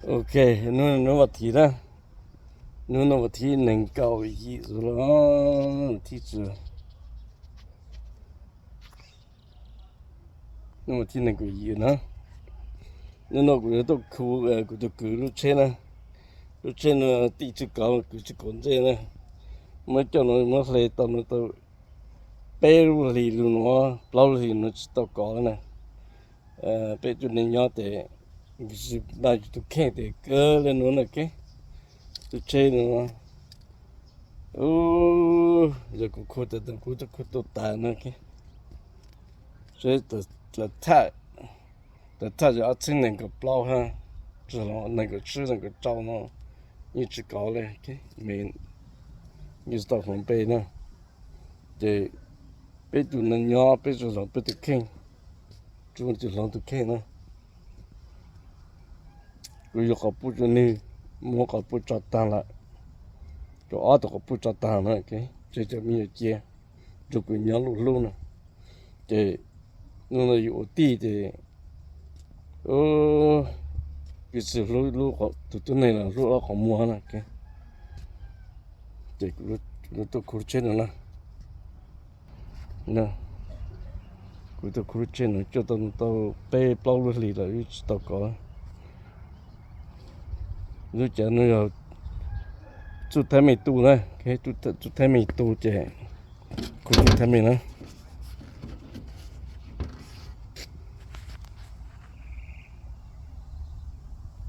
Ok, hnub no vas thiv na, hnub no vas thiv nees nkaum yim xwb los, vas thiv tsis, hnub vas thiv nees nkaum yim na. Hnub no kuv yuav tuaj khu kuv tus kwv lub tsheb na, lub tsheb no tij tsis kauv, kwv tsis kauv ntsej na, muab coj no muab hle tau no tau peb lub hlis lug no, plaub lub hlis no tsis tau kauv na. Peb tug neeg nyob tes nkaus tsis npaj yus tus kheej tes kawg le nuav na ke. Tus tsheb no, yog kuv khu tas kuv tuaj khu tuaj tas no ke. Tsheb tas thaj, tas thaj yog ob txhiab nees nkaum plaub hab, txog los nees nkaum tsib nees nkaum rau no yeej tsis kauv le, me yeej tsis tau hloov peb na. Ces peb tug neeg nyob peb tsuas hloov peb tus kheej, tsuas tus hloov tus kheej na. Kuv yuav quas puj rua nwg, muab quas puj tso taag lawm, rua ob tug quas puj tso taag na, tsev cov me nyuam cia, rua kuv nyob luj hlub na. Ces nub no yus ua tij ces, kuv tsis hlub tus tub neeg los hlub ob quas muag na. Ces kuv tuaj khu lub tsheb no na. Kuv tuaj khu lub tsheb no cuaj tau tau peb plaub lub hlis los yeej tsis tau kauv. Lub cav no yog txuj theeb meej tu na, txuj theeb meej tu ces khu txuj theeb meej na.